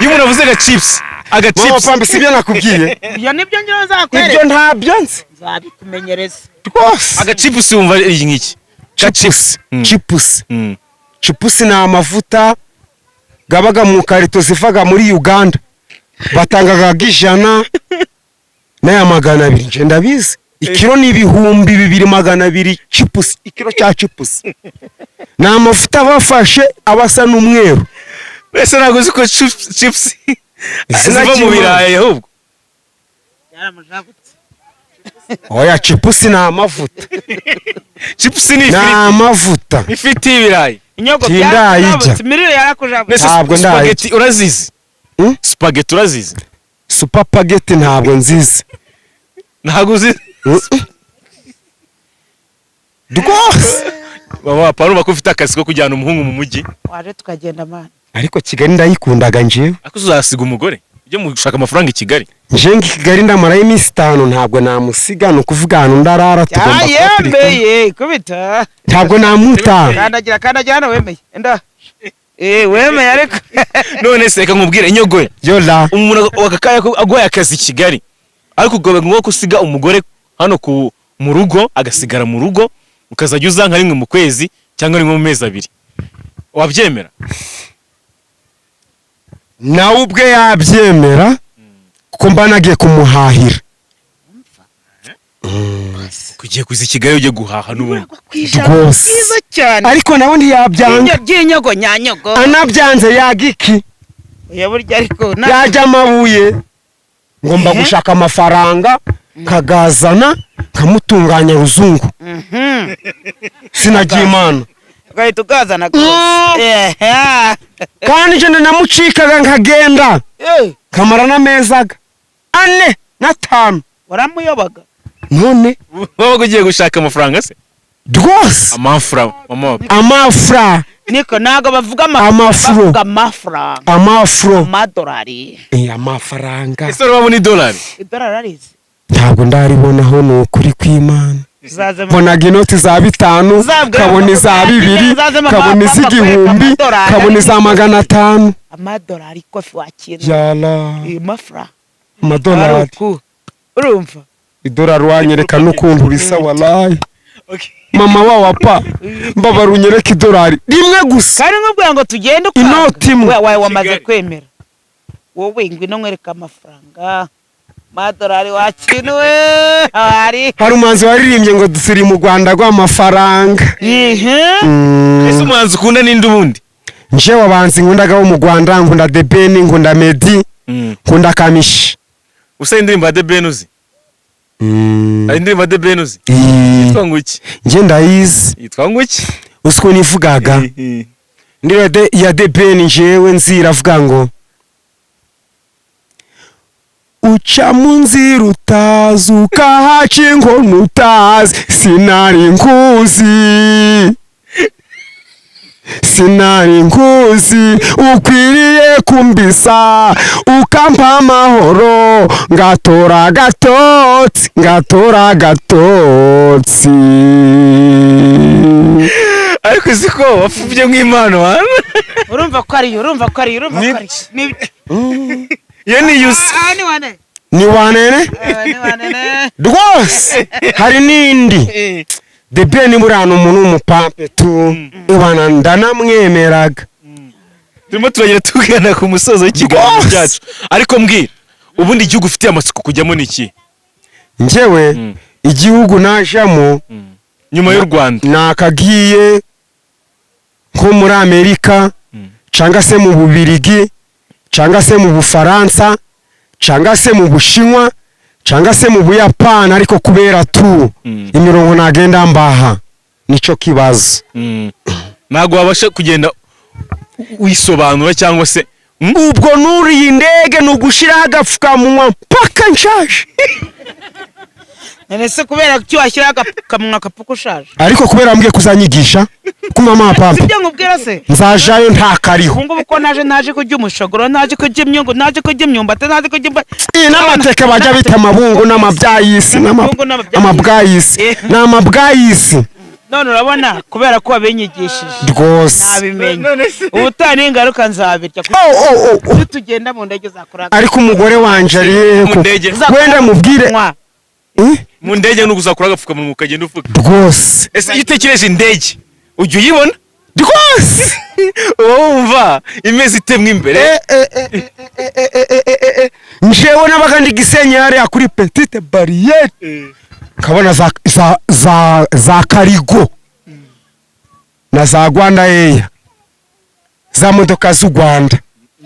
Iyo umuntu avuze agachips Mama agachips pambi, si ibyo nakubwiye? Ibyo nibyo ngira Ibyo nzakwereka. Ntabyo nzi. Nzabikumenyereza. Rwose. Agachips wumva ari nk'iki gachips? Chipusi. Chipusi ni amavuta gabaga mu karito zivaga muri Uganda, batangaga 100 n'aya 200. Nje ndabizi, ikiro ni 2200 chipusi. Ikiro cya chipusi ni amavuta bafashe aba asa n'umweru. Mbese ntabwo uzi ko chips Izina ziva mu ry'Imana. birayi ahubwo? Yaramujabutse. Oya, chipusi ni amavuta. Chips ni Ni ifiriti. amavuta. Ifiriti y'ibirayi. Inyogo. Tindayijya. Byarakujabutse, imirire yarakujabutse. Mbese Ntabwo ndayirya. spaghetti urazizi? Hmm? Spaghetti urazizi? Supapageti ntabwo nzizi. Ntabwo uzi? Rwose. Mama papa, urumva ko ufite akazi ko kujyana umuhungu mu mujyi. Waje tukagenda mana. Ariko Kigali ndayikundaga njyewe. Ariko uzasiga umugore ujye mu gushaka amafaranga i Kigali? Nje ngo i Kigali ndamarayo iminsi 5, ntabwo namusiga. Ni ukuvuga ahantu ndarara tugomba kuba turi kumwe. Yemeye kubita. Ntabwo namutanga. Kandagira, kandagira hano, wemeye enda, wemeye ariko. None se reka nkubwire, inyogoye, Yola. umuntu wakakaya ko aguhaye akazi i Kigali, ariko ubwo ngombwa ko usiga umugore hano ku mu rugo, agasigara mu rugo, ukazajya uza nka rimwe mu kwezi cyangwa rimwe mu mezi 2, wabyemera? Nawe ubwe yabyemera kuko mba nagiye kumuhahira. Kugiye kuza i Kigali ujye guhaha n'ubundi. Ku ijambo Rwose. ryiza cyane. Ariko nawe ntiyabyanga. Ry'inyogo nyanyogo. Anabyanze yaga iki? Oya, burya ariko Yajya amabuye, ngomba gushaka amafaranga nkagazana, nkamutunganya ruzungu. Sinagiye Imana. Ugahita ukazana rwose. Ehe. Kandi njye namucikaga nkagenda nkamara n'amezi aga 4 na 5. Waramuyobaga. None Wabaga ugiye gushaka amafaranga se? Rwose. Amafura, mama. Amafra. Niko ntabwo bavuga Amafuro. bavuga amafaranga. Amafro. Amadolari. Amafaranga. Ese urabona idolari? Idolari arizi. Ntabwo ndaribonaho, ni ukuri kw'Imana. Uzaze Mbonaga inoti za 5, Uzabwira kabona iza 2, uzaze mama, kabona papa, iz'igihumbi, amadolari. kabona iza 500. Amadolari, kofi wakira. Yala. Amafra. Amadolari. Urumva. Idolari wanyereka n'ukuntu risa, walayi. Mama wawa pa, mbabara unyereke idolari rimwe gusa. Kandi nkubwira ngo tugende ukanga. Inoti imwe. Wawe wamaze Kigali. kwemera, wowe ngwino nkwereka amafaranga, amadolari wakinuwe hari. Hari umuhanzi waririmbye ngo turi mu Rwanda rw'amafaranga. Ese umuhanzi ukunda ninde ubundi? Njewe abahanzi nkundaga bo mu Rwanda, nkunda The Ben, nkunda Meddy, nkunda Kamishi. Usa indirimbo ya The Ben uzi? Hari indirimbo ya The Ben uzi? Yitwa ngo iki? Nje ndayizi. Yitwa ngo iki? Uzi ukuntu ivugaga? Ndiyo ya The Ben njewe nzi iravuga ngo: "Uca mu nzira utazi, ukahaca inkono utazi, sinari nkuzi, sinari nkuzi, ukwiriye kumbisa ukampa amahoro, ngatora agatotsi, ngatora agatotsi." Ariko uzi ko wapfubye nk'impano wa? Urumva ko ariyo, urumva ko ariyo, urumva ko ariyo. Iyo ni yusi. Ah, ni wane. Ni wanene. Ah, ni wanene. Rwose hari n'indi. The Ben buriya ni umuntu w'umupampe tu, ibana ndanamwemeraga. Turimo turagenda tugana ku musozo w'ikiganiro Rwose. cyacu, ariko mbwira, ubundi igihugu ufitiye amatsiko kujyamo ni iki? Njyewe igihugu najamo Nyuma y'u Rwanda. Nakagiye nko muri Amerika, cyangwa se mu Bubirigi, cyangwa se mu Bufaransa, cyangwa se mu Bushinwa, cyangwa se mu Buyapani, ariko kubera tu imirongo nagenda mbaha, nicyo kibazo. Ntabwo wabasha kugenda wisobanura cyangwa se? Ubwo nuriye indege ni ugushiraho agapfukamunwa mpaka nshaje. None se kubera ko washyiraho agapfukamunwa kapfuka ushaje? Ariko kubera wambwiye kuzanyigisha kunywa amapampa, Sibyo nkubwira se? nzajayo ntakariho. Ubu ngubu ko naje kurya umushogoro, naje kurya imyungu, naje kurya imyumbati, naje kurya Iyi n'amateke bajya bita amabungu n'amabyayisi. N'amabungu n'amabyayisi. Amabwayisi ni amabwayisi. None urabona kubera ko wabinyigishije Rwose. nabimenye. None se Ubutaha n'ingaruka nzabirya. Oh, oh, oh, oh. Iyo tugenda mu ndege uzakora Ariko umugore wanje ari hehe? Mu Ko ndege. wenda mubwire. Nywa. Eh? Mu ndege ni ukuzakura agapfukamunwa ukagenda uvuga. Rwose. Ese iyo utekereje indege ujya uyibona? Rwose. Uba wumva imeze itemwe imbere? Eh, eh, eh, eh, eh, eh, eh, eh, eh, eh. Njewe nabaga ndi Gisenyi hariya kuri Petite Barrière, nkabona za Karigo na za Rwanda Air, za modoka z'u Rwanda.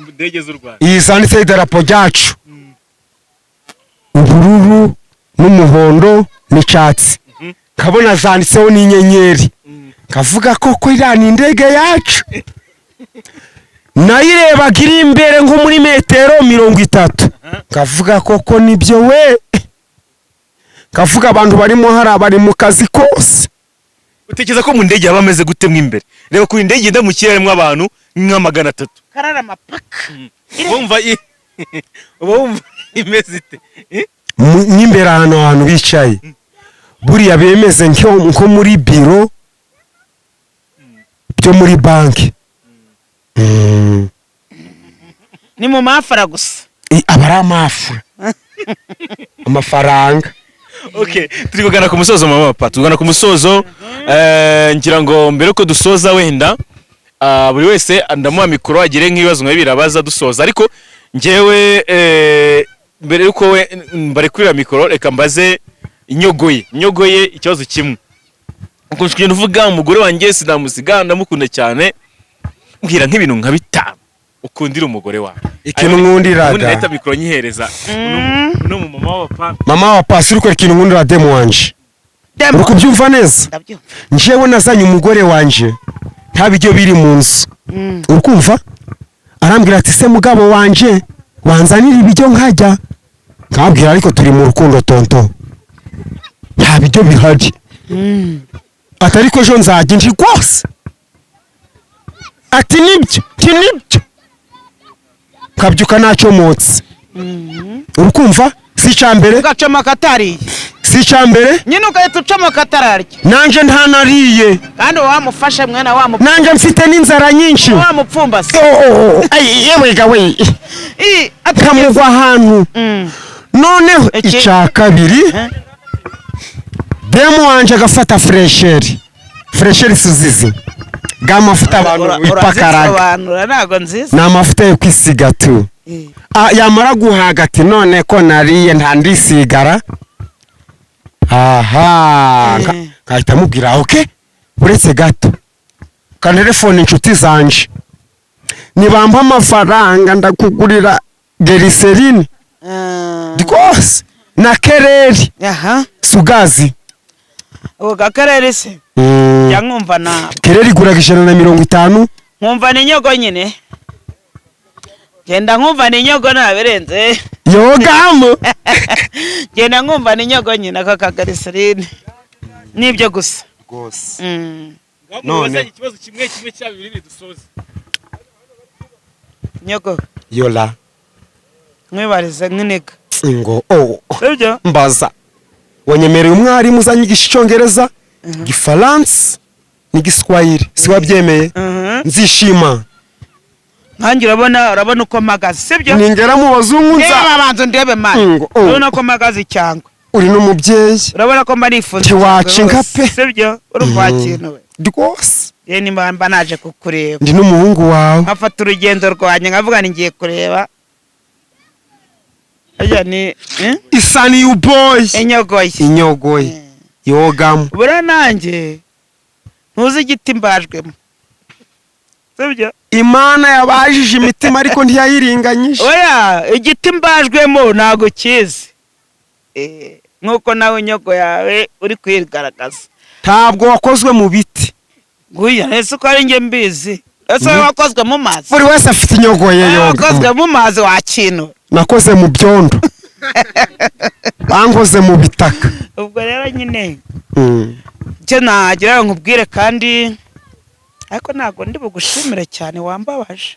Indege z'u Rwanda. Iyi zanditseho idarapo ryacu, ubururu n'umuhondo n'icyatsi, nkabona zanditseho n'inyenyeri, nkavuga koko iriya ni indege yacu. Nayirebaga iri imbere nko muri metero 30, nkavuga koko nibyo we, nkavuga abantu barimo hariya bari mu kazi kose. Utekereza ko mu ndege haba hameze gute mo imbere? Reba ku indege igenda mu kirere harimo abantu nka 300. Karara amapaka. Uba wumva imeze ite? Eh? N'imbere ahantu hantu bicaye buriya bemeze nko muri biro byo muri banki. Ni mu mafara gusa. Aba ari amafu, amafaranga. Okay, turi kugana ku musozo, mama papa, tugana ku musozo. Ngira ngo mbere ko dusoza wenda buri wese ndamuha mikoro agire nk'ibibazo nka bibiri abaza dusoza, ariko njyewe mbere yuko we mbarekurira mikoro, reka mbaze. Inyogoye, inyogoye, ikibazo kimwe. Ukunze kugenda uvuga: "Umugore wanjye sinamusiga, ndamukunda cyane." Mbwira nk'ibintu nka bitanu ukundira umugore wawe. Ikintu nkundiraga. Ubundi nahita mikoro nyihereza uno mu mama w'abapampe. Mama wa pasi, uri kwereka ikintu nkundira demu wanje. Demo. Uri kubyumva neza? Ndabyumva. Njyewe nazanye umugore wanje nta biryo biri mu nzu. Uri kumva? Arambwira ati: "Se mugabo wanje, wanzanira ibiryo nkajya?" Nkabwira: "Ariko turi mu rukundo tonto, nta biryo bihari." Ati: "Ariko ejo nzajya nji rwose." Ati: "Nibyo?" Nti: "Nibyo." Nkabyuka nacomotse. Uri kumva? Si icya mbere. Ugacomaka atariye. Si icya mbere. Nyine ugahita ucomoka atararya. Nanjye ntanariye. Kandi uba wamufashe mwene Nanjye mfite n'inzara nyinshi. wamupfumbase. Oh, oh, oh. Ay, yewe ga we. Ii, Kamugwa ahantu. Noneho icya kabiri, Eh? demu wanje agafata fraîcheur. Fraîcheur suzizi ga mafuta abantu bipakaraga? Urazisobanura, ntabwo nziza. Ni amavuta yo kwisiga tu. Ah, yamara guhaga ati: "None ko nariye nta ndisigara?" Aha. Nkahita mubwira: "Okay, uretse gato kantelefone inshuti zanje, nibampa amafaranga ndakugurira glycérine rwose na kereri." Sugazi. Ubu gakarere se? Jya nkumva na Kereri iguraga 150. Nkumva ni inyogo nyine, genda nkumva ni inyogo, ntabirenze. Yogamo. Genda nkumva ni inyogo nyine, ako kaglycérine nibyo gusa. Rwose. None ikibazo kimwe kimwe cya bibiri dusoze. Nyogo. Yola. Nkwibarize nk'iniga. Ngo oh. Sibyo? Mbaza. Wanyemereye umwarimu uzanyigisha Icyongereza, Igifaransa n'Igiswahili, si wabyemeye? Mhm. Nzishima. Nkanjye urabona uko mpagaze, sibyo? Ningera mu bazungu nza Reba, banza ndebe mani. Ngo, oh. Urabona ko mpagaze cyangwa? Uri n'umubyeyi. Urabona ko mba nifuza Ntiwaca cyangwa inka rwose. pe. Sibyo? Urumva wakintu we? Rwose. Yewe, nimba mba naje kukureba, Ndi n'umuhungu wawe. nkafata urugendo rwanjye, nkavuga ni ngiye kureba ajya ni eh? Isani you boy. Inyogoye. Inyogoye yogamo. Buriya nanjye ntuzi igiti mbajwemo, sibyo? Imana yabajije imitima ariko ntiyayiringanyije. Oya, igiti mbajwemo ntabwo kizi. Nk'uko nawe inyogo yawe uri kuyigaragaza. Ntabwo wakozwe mu biti. Nguya ese uko ari njye mbizi, ese wowe wakozwe mu mazi? Buri wese afite inyogo ye. Wowe wakozwe Yogamo. mu mazi wakintu. Nakoze mu byondo, bankoze mu bitaka. Ubwo rero nyine icyo nagira ngo nkubwire, kandi ariko ntabwo ndi bugushimire cyane, wambabaje.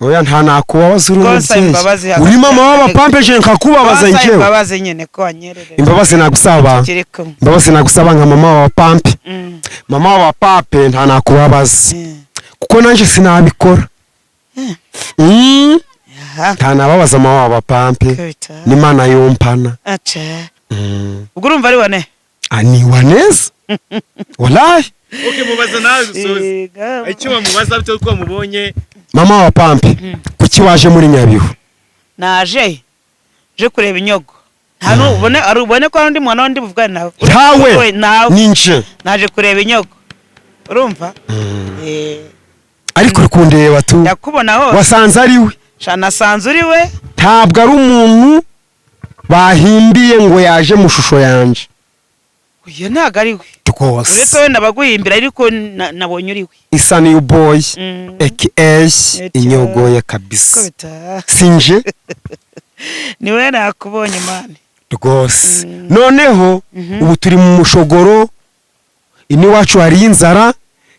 Oya, nta nakubabaza, uri Rwose umubyeyi. imbabazi hagati Uri mama yanjye. w'abapampeje, nkakubabaza? Wasaba Njyewe imbabazi nyine ko wanyerereye. Imbabazi nagusaba. Tukiri kumwe. Imbabazi nagusaba nka mama w'abapampe. Mama w'abapape, nta nakubabaza kuko nanjye sinabikora. Aha. Nta nababaza mama w'abapampe. Kubita. N'Imana yompana. Aca. Ubwo urumva ari wane? Aniwa neza wallahi. Okay, mubaza nawe dusoze. Ega. Icyo bamubaza bitewe uko bamubonye. Mama wa pampe, kuki waje muri Nyabihu? Naje je kureba inyogo, nta nubone ari ubone ko hari undi mwana wundi buvugane nawe. Ntawe. We, nawe. Ninje. Naje kureba inyogo, urumva? Ariko uri kundeba tu. Ndakubona hose. Wasanze ari we. Sha, nasanze uri we. Ntabwo ari umuntu bahimbiye ngo yaje mu shusho yanjye. Uyu ntabwo ari we, Rwose. uretse wenda baguhimbira, ariko nabonye uri we. Isa ni boy aka inyogoye Ko kabisa. bita. Sinje. Ni we, nakubonye mani. Rwose. Noneho ubu turi mu mushogoro, ino iwacu hariyo inzara,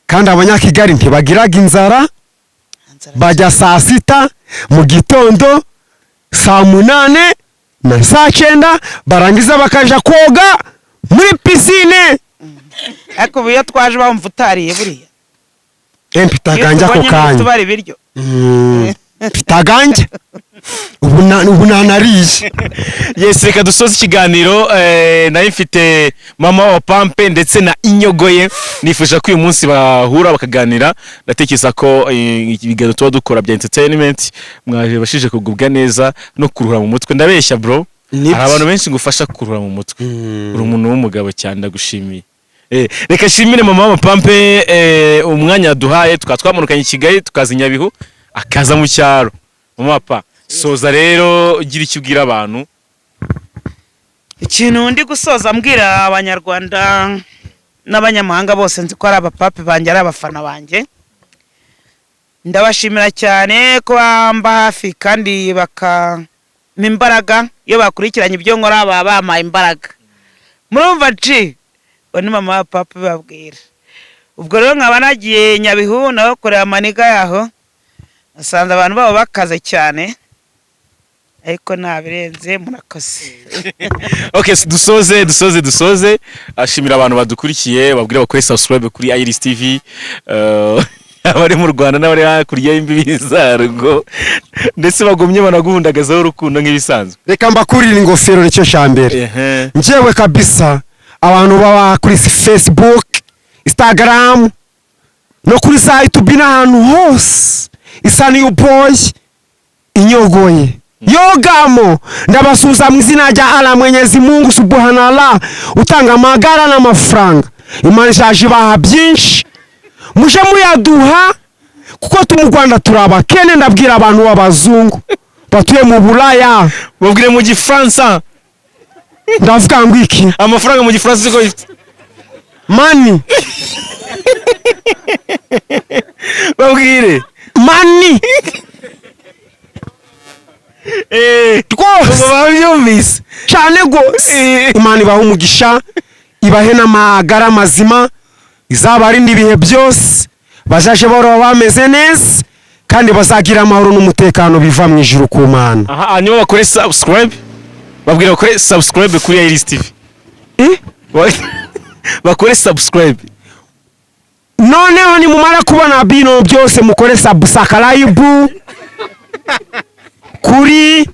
kandi Abanyakigali ntibagiraga inzara. Bajya saa 6 mu gitondo, saa 8 na saa 9, barangiza bakaja koga muri piscine. Ariko ubu iyo twaje bamva utariye buriya. Mpitaganja ako Iyo tubonye kanya. tubara ibiryo. Mpitaganja ubu ubu nanariye. Yes, reka dusoze ikiganiro. Nayo mfite mama wa pampe ndetse na inyogoye, nifuje ko uyu munsi bahura bakaganira. Ndatekereza ko ibiganiro tuba dukora bya entertainment mwabashije kugubwa neza no kuruhura mu mutwe. Ndabeshya bro? Nibyo. Hari abantu benshi ngufasha kuruhura mu mutwe. Uri umuntu w'umugabo cyane, ndagushimiye. Reka nshimire mama w'amapampe umwanya yaduhaye, tukaba twamanukanye i Kigali, tukaza i Nyabihu, akaza mu cyaro. Mama pa, soza rero, ugira icyo ubwira abantu. Ikintu ndi gusoza mbwira Abanyarwanda n'abanyamahanga bose, nzi ko ari abapape banjye, ari abafana banjye, ndabashimira cyane ko bamba hafi kandi bakampa imbaraga. Iyo bakurikiranye ibyo nkora baba bampaye imbaraga. Murumva ci uwo ni mama wa papa babwira. Ubwo rero nkaba nagiye Nyabihu naho kureba amaniga yaho, nasanze abantu babo bakaze cyane, ariko ntabirenze. Murakoze. Okay, dusoze, dusoze, dusoze. Ashimira abantu badukurikiye, babwire bakore subscribe kuri Iris TV, abari mu Rwanda n'abari hakurya y'imbibi zarwo, ndetse bagumye banaguhundagazaho urukundo nk'ibisanzwe. Reka mbakurire ingofero, nicyo cya mbere. Njyewe kabisa, abantu baba kuri Facebook, Instagram no kuri za YouTube n'ahantu hose, isa niyo boy inyogoye yogamo, ndabasuhuza mu izina rya Allah, Mwenyezi Mungu subhanallah, utanga amagara n'amafaranga. Imana ishaje ibaha byinshi, muje muyaduha kuko tu mu Rwanda turi abakene. Ndabwira abantu b'abazungu batuye mu Buraya. Babwire mu Gifaransa. Ndavuga ngo iki? Amafaranga mu Gifaransa siko bifite. Money. Babwire. Money. Ubwo Rwose. babyumvise. Cyane rwose. Imana ibahe umugisha, ibahe n'amagara mazima, izabarinde ibihe byose, bazaje bahora bameze neza kandi bazagira amahoro n'umutekano biva mu ijuru ku Mana. Aha, hanyuma bakore subscribe, babwira bakore subscribe kuri Iris TV. Eh? Bakore subscribe. Noneho nimumara kubona bino byose, mukore subscribe kuri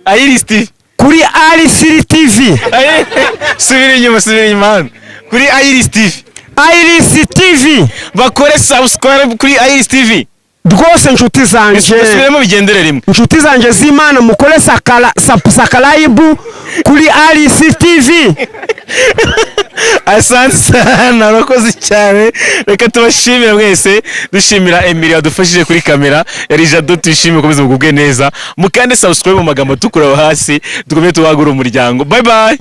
Iris TV. Kuri Iris TV. Subira inyuma, subira inyuma hano kuri Iris TV. Iris TV. Bakore subscribe kuri Iris TV. Rwose nshuti zanje. Subiremo, bigendere rimwe. Inshuti zanjye z'Imana, mukore sakara subscribe kuri Iris TV. Asante sana, urakoze cyane. Reka tubashimire mwese, dushimira Emily wadufashije kuri kamera. Yari Jado, tuyishime, ukomeze mugubwe neza, mukande subscribe mu magambo atukura aho hasi, dukomeze tuwagure umuryango. Bye bye.